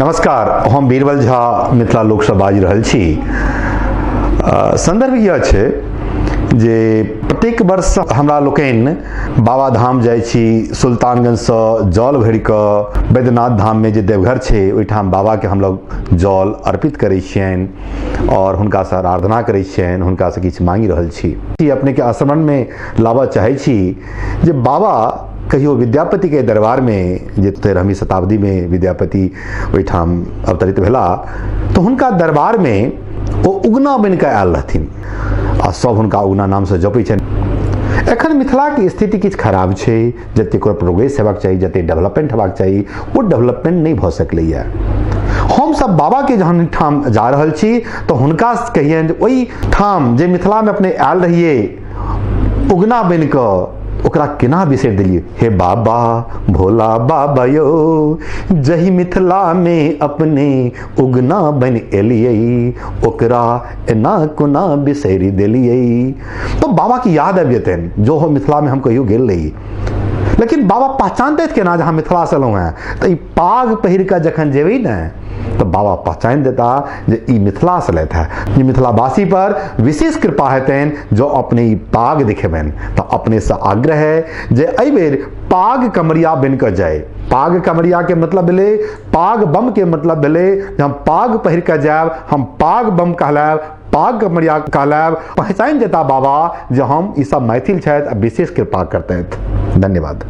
नमस्कार, हम बीरबल झा मिथिला लोकसँ बाजि रहल छी। संदर्भ यह छै जे प्रत्येक वर्ष हमरा लोकनि बाबा धाम जाइ छी। सुल्तानगंजसँ जल भरि कऽ बैद्यनाथ धाममे जे देवघर छै ओहिठाम बाबाके हम लोग जल अर्पित करै छियनि और हुनकासँ आराधना करै छियनि, हुनकासँ किछु मांगि रहल छी। अपनेके स्मरणमे लाबऽ चाहै छी जे बाबा कहियो विद्यापति के दरबार में जे 13वीं शताब्दी में विद्यापति ओहिठाम अवतरित भेला तो हुनका दरबार में ओ उगना बनि कऽ आयल रहथिन आ सब हुनका उगना नामसँ जपै छनि। एखन मिथिलाके स्थिति किछु खराब छै, जतेक ओकर प्रोग्रेस हेबाक चाही, जतेक डेवलपमेंट हेबाक चाही, ओ डेवलपमेंट नहि भऽ सकलैए। हमसब बाबाके जहन ठाम जा रहल छी तऽ हुनका कहियनि जे ओहि ठाम जे मिथिलामे अपने आयल रहियै उगना बनि कऽ, ओकरा केना बिसरि देलियै। हे बाबा भोला बाबा यौ, जहि मिथिला में अपने उगना बनि एलियै, ओकरा एना कोना बिसरि देलियै। तो बाबा की याद आबि जेतनि जो हो मिथिला में हम कहियो गेल रही, लेकिन बाबा पहचानते केना जे हम मिथिला से एलहुँ हेँ। तऽ ई पाग पहिर कऽ जखन जेबै ने तऽ बाबा पहचानि देता जे ई मिथिला से लैत है। ई मिथिलावासी पर विशेष कृपा हेतनि जो अपने ई पाग देखेबनि। तऽ अपने से आग्रह है जे एहि बेर पाग कमरिया बनि कऽ जाय। पाग कमरिया के मतलब भेलै, पाग बम के मतलब भेलै जे हम पाग पहिर कऽ जायब, हम पाग बम कहलायब, पाग कमरिया कहलायब। पहचानि देता बाबा जे हम ई सब मैथिल छथि आ विशेष कृपा करतथि। धन्यवाद।